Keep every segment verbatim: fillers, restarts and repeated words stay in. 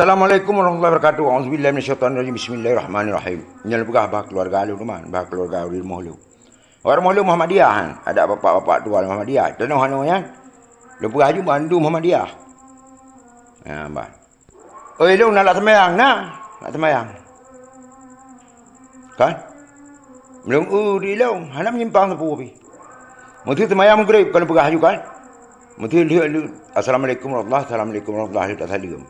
Assalamualaikum warahmatullahi wabarakatuh. Auzubillahi minasyaitonirrajim. Bismillahirrahmanirrahim. Nyan lôn peugah bak keuluwarga lôn teuma, bak keuluwarga ureueng rumoh lôn. Awak rumoh lôn Muhammadiyah, kan? Adak bapak-bapak tuha Muhammadiyah. Tanoh hana nyan. Lôn peugah aju bandum Muhammadiyah. Ha, bah. Oi, lôn na lam seumayang, na. Lam seumayang. Kan? Meulôn u di lôn, hana meunyimpang sapeue pih. Meuseu seumayang Maghrib, ka lôn peugah aju, kan? Meuseu lheueh, lheueh, "Assalamualaikum warahmatullahi, assalamualaikum warahmatullahi," lheueh tasaleuem.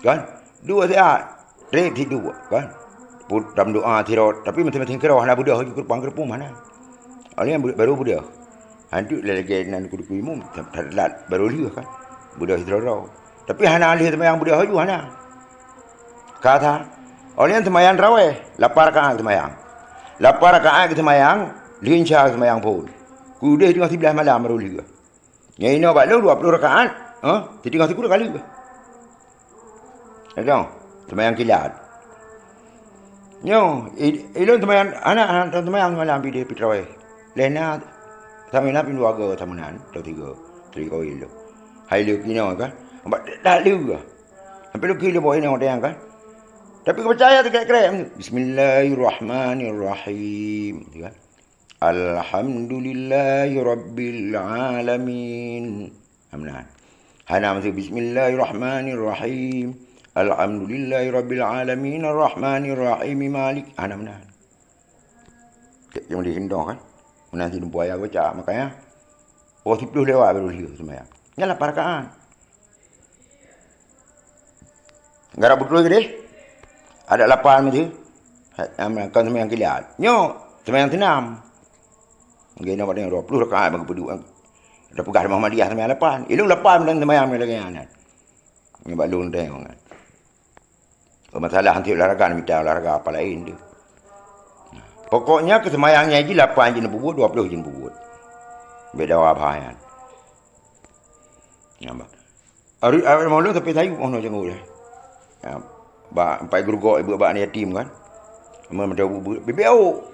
Kan? Duek siat, trép siduek, kan? Put-, tameudoa sidroe, tapi maséng-maséng keudroe, hana beudôh aju keureupang-keureupum, hana. Awak nyan baru beudôh. Hantu lagèe nan kudu-kudu imum, that-, that-, that, baru lheueh, kan? Beudôh sidroe-droe. Tapi hana lheueh seumayang beudôh aju, hana. Ka that. Awak nyan seumayang tarawih, lapan rakaat seumayang. Lapan rakaat seumayang, lheueh Isya seumayang phôn. Keudeh teungoh siblaih malam baru lheueh. Nyang inoe bak lôn dua ploh rakaat, ha? Siteungoh sikureueng kali. Ladang, seumayang kilat. Nyoe, i-, ilôn seumayang, aneuk, aneuk seumayang malam pideh pitarawih. Lheueh na, sameunan pih dua go, sameunan, atau tiga. Tiga go ilôn. Hai lôn kinoe kan. Nampak tak lheueh. Sampai lôn kira bawa inoe watèe nyan kan. Tapi kupeucaya teukrek-krek. Bismillahirrahmanirrahim. Kan? Alhamdulillahirabbil alamin. Hana meunan. Hana meunan. Bismillahirrahmanirrahim. Alhamdulillahirabbil alamin, arrahmanirrahim, malik. Hana meunan. Cek yang di sindong kan. Meunan si dumpeue ayah gocak, makanya. Oh, siplôh lewat baru lheueh seumayang. Nyan lapan rakaat. Gara beutôi keudeh. Ada lapan meuti. Ha, am, kan seumayang kilat. Nyoe, seumayang seunam. Mungkin nampak dengan dua puluh rakaat bagi peuduek. Dah peugah Muhammadiyah seumayang lapan. Ilôn lapan dan seumayang lagèe nyan. Nyoe bak lôn tengok kan. Masalah hanti olahraga, mita olahraga apa lain tu. Pokoknya keuseumayang nyan jih lapan jeuet neupeubuet, dua puluh jeuet neupeubuet. Beda wabah nyan. Nampak. Ari, ari malam sampai sayup, oh, no, janggut, eh. Ya, bak, empat gurugok ibu bak anak yatim, kan. Amun macam bu-, bu-, bibit awuk.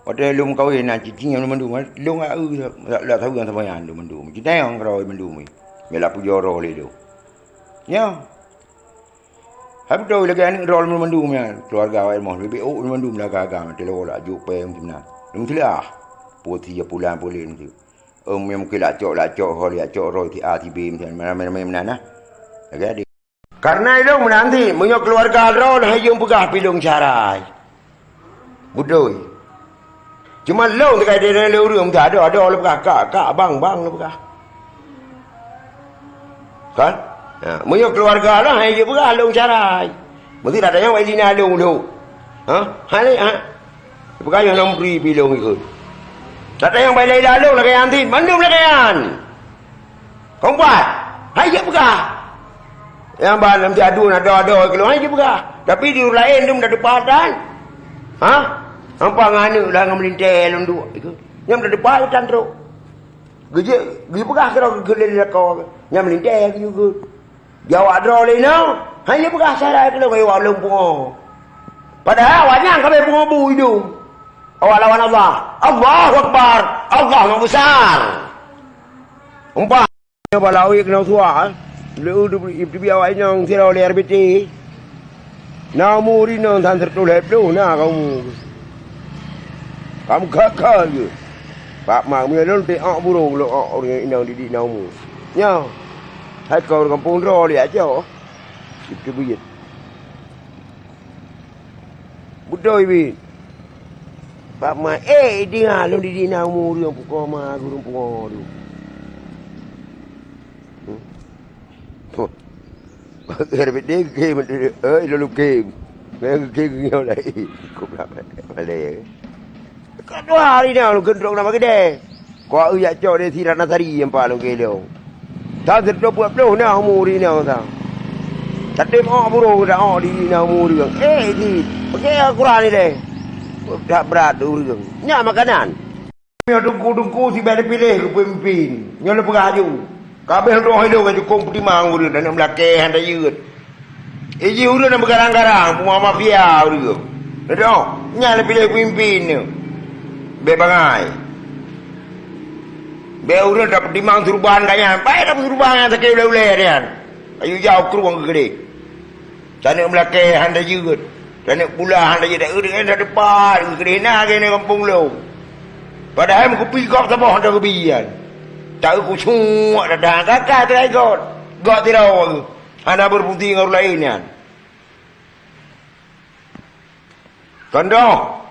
Watèe lôn kawin, na cicing nyan mandum, kan. Lôn ngak eu, la, la tahu nyang sama nyan, lôn mandum. Cicing nyang keudroe mandum, eh. Mela pujoe roh lé lôn. Ya. Hai beutôi lagèe aneuk droe lôn mandum nyan. Keuluwarga awak rumoh, bibit awuk lôn mandum, lagak-lagak, teulo laju pèng, macam na. Lôn teulah. Putih, ya, pulan, pulan, tu. Em, nyang mungkin lacok-lacok, ho lacok roh, si A, si B, misalnya, ramé-ramé meunan, nah. Lagèe adik. Karena ilôn meunan cit, meunyoe keuluwarga droe, hai jeuem peugah pih lôn syara. Beutôi. Cuma lôn teuka di lôn ureueng, meuta adoe, adoe lôn peugah, kak, kak, bang, bang lôn peugah. Kan? Ha, meunyoe keuluwarga droe, hai jeuem peugah lôn syara. Meusti dak tanyong bak lina lôn lhok. Ha? Hai, ha? Peugah nyoe lôn bri pih lôn ikot. Dak tanyong bak lila lôn lagèe nyan cit, mandum lagèe nyan. Kong pat, hai jeuet peugah. Nyang ba lam siat dua na doa-doa keuluar, hai jeuet peugah. Tapi di ureueng laén dum dak teupat tan. Ha? Nampak ngon aneuk dah ngon meulintèe lôn duek. Nyang dak teupat tan trok. Geujeuet, geupeugah keudroe keu lé lakoe. Nyang meulintèe geujeuet. Di awak droe lé inoe, hai jeuet peugah syara keu lôn, awak lôn pungo. Padahai awak nyan ka abéh pungo bu idong. Awak lawan Allah. Allahu Akbar. Allah Maha Besar. Umpama bak lawét keunoe suah, eh. Leu teubi awak inong sidroe lé R B T. Na umu rinong tan siratoh lhèe ploh na ka umu. Ka meuka-ka jeuet. Pak mak meunyoe lôn teuok burông lôn ôk ureueng inong didik na umu. Nyoe. Hai ka ureueng gampông droe lé ajoe. Teubiet. Beutôi bit. Bak ma, eh, deungoe lôn didik na umu ureueng pukoe ma gureueng pungo tu. Hmm. Tuh. Bakeur bit deh, eh, lôn lukém. Bakeur nyoe lai. Kok malèe. Ka dua hari nyoe lôn kheun trok na Bak Keudè. Kok eu jak cok di Sirat Nasari nyang paleng keu ilong. Tan siratoh peuet ploh na umu ureueng inong tan. Tatem ôk burông taôk di na umu ureueng. Eh, di, pakai Al-Quran ilèe. That brat ureueng. Nyan makanan. Nyoe teungku-teungku sibèk neupiléh keu peumimpin. Nyoe neupeugah aju. Ka abéh lôn droe ilong ka cukôp peutimang ureueng dan meulakèe han tayeuet. Iji ureueng nyang beugarang-garang, peue mafia ureueng. Teudoh, nyan lé piléh peumimpin nyoe. Bèk bangai. Bèk ureueng tapeutimang suruban ka nyan. Baik tapeusuruban nyang sakét ulèe-ulèe nyan. Ayu jauh krueng keu keudeh. Taneuk meulakée hana jeuet. Taneuk pula hana jeuet. Taneuk nyan tadepat. Keudeh na keuneuk gampông lôn. Padahai meukupi gob saboh hana geubi nyan. Taeu kusuak dah, dah, dah, dah, dah, got. Got sidroe. Hana beureuputi ngon ureueng laén nyan. Contoh,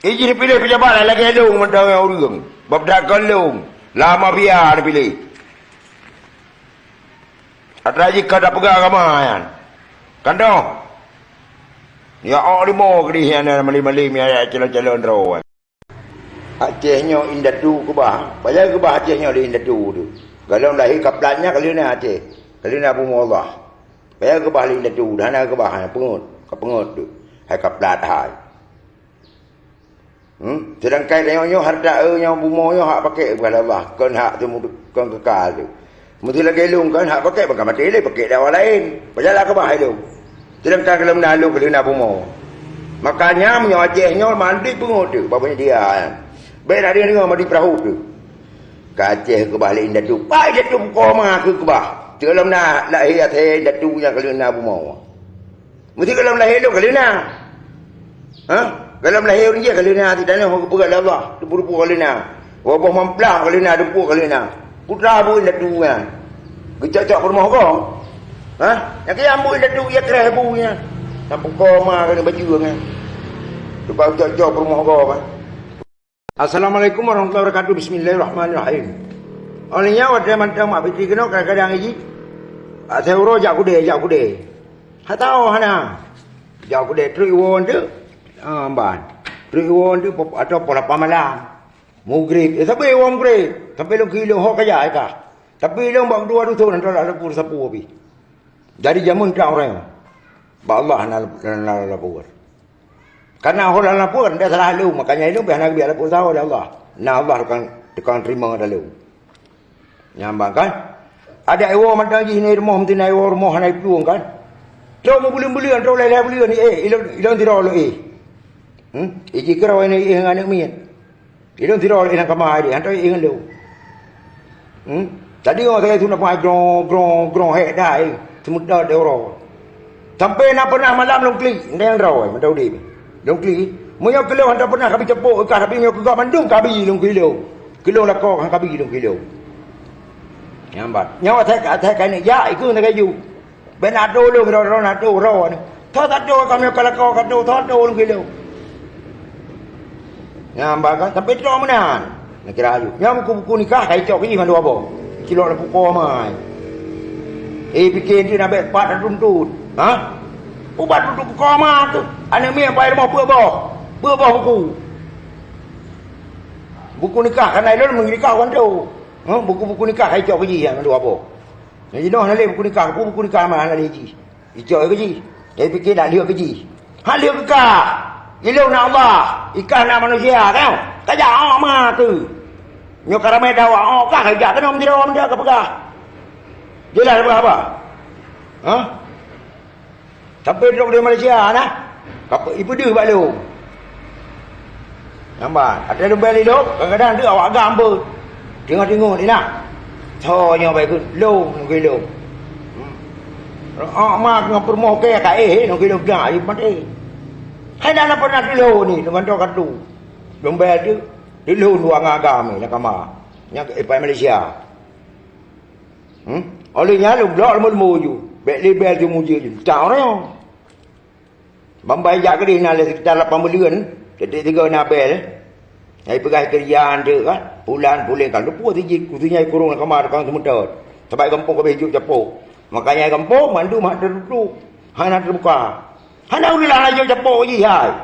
ijih piléh peujabat lagée lôn mantong ureueng. Bak peudakon lôn, lam mafia neupiléh. Atra jih ka tapeugah agama nyan. Contoh, ya ok limo keudeh nyan malém-malém ya calon-calon droe. Aceh nyoe indatu keubah. Payah keubah Aceh nyoe lé indatu tu. Galom lahé kaplat nyan ka lheueh na Aceh. Ka lheueh na bumoe Allah. Payah keubah lé indatu, hana keubah, hana peungeut. Ka peungeut tu. Hai kaplat hai. Hmm? Sedangkan tanyoe nyoe hareuta, eh, nyoe bumoe nyoe hak pakék bukan Allah. Kon hak teumu-, kon kekal tu. Meusé lagée lôn kan, hak pakék bukan maté lé, pakék dawa laén. Payah lah keubah hai lôn. Sedangkan galom na lôn ka lheueh na bumoe. Makanya meunyoe Aceh nyoe mandum peungeut tu, bak banyak dia nyan. Bék na deungoe mandi peurahô tu. Ka Aceh keubah lé indatu. Pai indatu bukoma keu keubah. Teuh lom na lahé até indatu nyang ka lheueh na bumoe. Meusé galom lahé lôn ka lheueh na. Ha? Galom lahé ureueng jih ka lheueh na, di tanoh geupeugah lé Allah, teupeu-teupeu ka lheueh na. Waboh mamplam ka lheueh na, teupeu ka lheueh na. Putra buet indatu nyan. Geucok-cok peurumoh gob. Ha? Nyang keu nyang buet indatu ya kreh bu nyan. Nyang bukoma keuneuk bajeueng nyan. Teupeu cok-cok peurumoh gob, ha? Assalamualaikum warahmatullahi wabarakatuh. Bismillahirrahmanirrahim. Oleh nyan watée mantong mak Fitri keunoe kadang-kadang iji, asai uroe jak kudée, jak kudée. Hana tao hana. Jak kudée treuk iwoe teuk, ah, ban. Treuk iwoe teuk pop-, atau poh lapan malam. Mugrib, eh, sabe iwoe mugrib. Sampai lôn kilo hok kajak ika. Tapi lôn bak dua dusun hantom lam lapor sapeue pih. Jadi jameun trang ureueng. Bak Allah na, na, na lapor. Karena Allah na lapor, ndak salah lôn, makanya lôn pih hana geubri lapor sahoe lé Allah. Na Allah tukang, tukang terima dah lôn. Nyang ban kan? Adak iwoe mantong jih nai rumoh, meuti nai iwoe rumoh hana iplueng kan? Trok meubuleuen-buleuen, trok lhée-lhée buleuen, eh, ilôn, ilôn sidroe lôn, eh. Hmm? Iji keudroe nai, eh, ngon aneuk miet. Ilôn sidroe lé lam kama deh, hantom ingat lôn. Hmm? Tadi orang sagai sunat pai grong, grong, grong, hék dai, seumeudat deh uroe. Sampai na pernah malam lôn klik, ndai nyang droe, mantong udeb. Lôn klik. Meunyoe keu lôn hantom pernah kabi capok, kah, tapi meunyoe keu gob mandum kabi lôn keu lôn. Keu lôn lakoe han kabi lôn keu lôn. Nyang ban. Nyoe asai, asai keuneuk jak, ikeu sagai ju. Bék na tho lôn, droe-droe na tho, droe nyoe. Tho that tho, kamoe ka lakoe ka tho, tho that tho lôn keu lôn. Nyang ban kan, sampai trok meunan. Neukira aju. Nyang buku-buku nikah, hai cok keu jih mandua boh. Cilok lam buku amai. Eh, pike nyoe na bék pat tatuntut. Ha? Ubat tuntut buku amai tu. Aneuk miet bai rumoh peuet boh. Peuet boh buku. Buku nikah, kan laén lôn meunikah wan tu. Ha? Buku-buku nikah, hai cok keu jih, mandua boh. Nyang jinoe hana lé buku nikah, buku, buku nikah mah hana lé jih. Icok keu jih. Jadi pike nak lheueh keu jih. Hana lheueh keu kah. Ilôn na Allah, ikah na manusia, kan? Kajak awak ma keu. Nyoe ka ramé dawa awak kah, kajak keunoe meudiro meudiro ka peugah. Jeulaih peugah haba. Ha? Sampai droe di Malaysia na, ka pe-, ipeudeuh bak lôn. Nyang ban, até lôn bèe lé lôn, kadang-kadang deuh awak agam beuet. Teungoh-teungoh inah. Soe nyoe bai keu lôn, nunggu lôn. Hmm. Awak ma ngon peurumoh kèe ka éh, nunggu lôn dak, ih maté. Hai dah na pernah keu lôn ni, nunggu ka tu. Lôn bèe deuh, deuh lôn dua ngon agam ni, lam kama. Nyang keu ipai Malaysia. Hmm? Oleh nyan lôn blok leumo-leumo ju. Bèk lé bèe ju mujue ju. Tak orang. Bambai jak keudeh na lé sekitar lapan buleuen, tieb-tieb sigoe na bèe. Nyang ipeugah keureuja anteuk kan, pulan puléng kan. Lupue sijih, khususnya ikurong lam kama tukang seumeutot. Sabab gampông ka abéh jok capok. Makanya gampông mandum hana teututup, hana teubuka. Hana ureueng laén jok capok jih hai.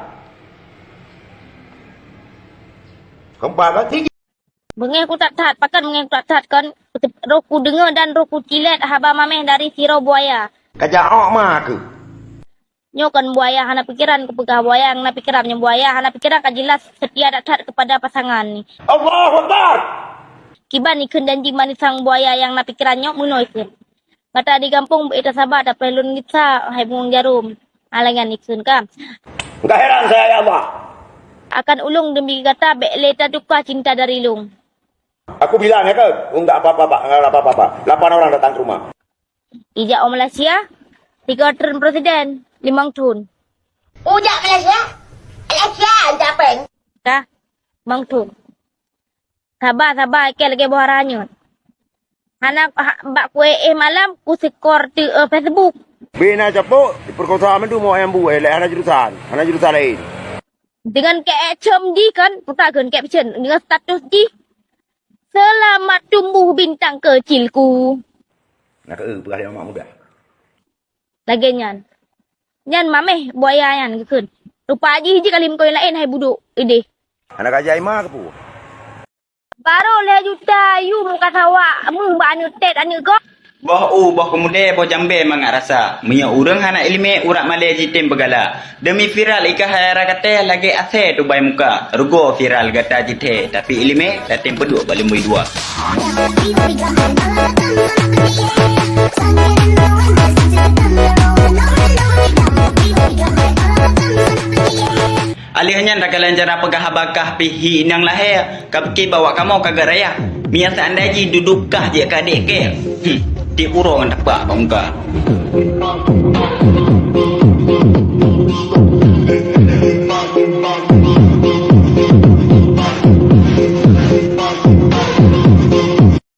Keumpat kan sijih. Beungéh ku that-that, pakon beungéh ku that-that kon? Roh ku deungoe dan roh ku cilet haba maméh dari sidroe buaya. Kajak awak ma keuh. Nyoe kon buaya hana pikeran, kupeugah buaya nyang na pikeran. Nyoe buaya hana pikeran ka jeulaih seutia that-that keupada pasangan ni. Allahu Akbar! Kiban ikheun janji manisang buaya nyang na pikeran nyoe meunoe ikheun. Gata di gampông beu tasaba, tapreh lôn gisa, hai bungong jarom. Alangan ikheun ka. Enggak heran saya, ya Allah. Akan ulông demi gata bèk lé tatuka cinta dari lôn. Aku bilang ya ke, enggak apa-apa, Pak, enggak apa-apa, Pak. Lapan orang datang ke rumah. Ijak u Malaysia, Tiga treun presiden, limong thon. Ujak Malaysia? Malaysia, ujak apa? Ka, limong thon. Saba, saba, ikei lagèe boh hara nyoe. Hana ha, bak kuéh éh malam, kuseukor teuk, eh, Facebook. Bina capok, diperkosa mandum awak nyang buet, lé hana jurusan, hana jurusan laén. Dengan kek com jih kan, puta kan kek picen, dengan status jih, "Selamat tumbuh bintang kecilku." Nak keu peugah lé mak muda. Lagèe nyan. Nyan mameh buaya nyan geukheun. Rupa jih jih kalim koi laén hai budok ideh. Hana ka jai ma keupeue? Barô lhèe juta yum ka sawa, meuh bak aneuk tét aneuk gob. Boh u, boh keumudèe, boh jambèe mangat rasa. Meunyoe ureueng hana ileumèe, urat malèe jitem peugala. Deumi viral i kah hai rara katé lagèe asèe tubai muka. Rugoe viral gata jithèe, tapi ileumèe tatem peuduek bak lumboi dua. Alèh nyan takalon cara peugah haba kah pih hi inong lahé, ka pike bahwa kamoe ka geuh raya. Meunyo seandai jih dudoe kah jeuet keu adék kèe, hmm, tiep uroe ngon tapak bak muka.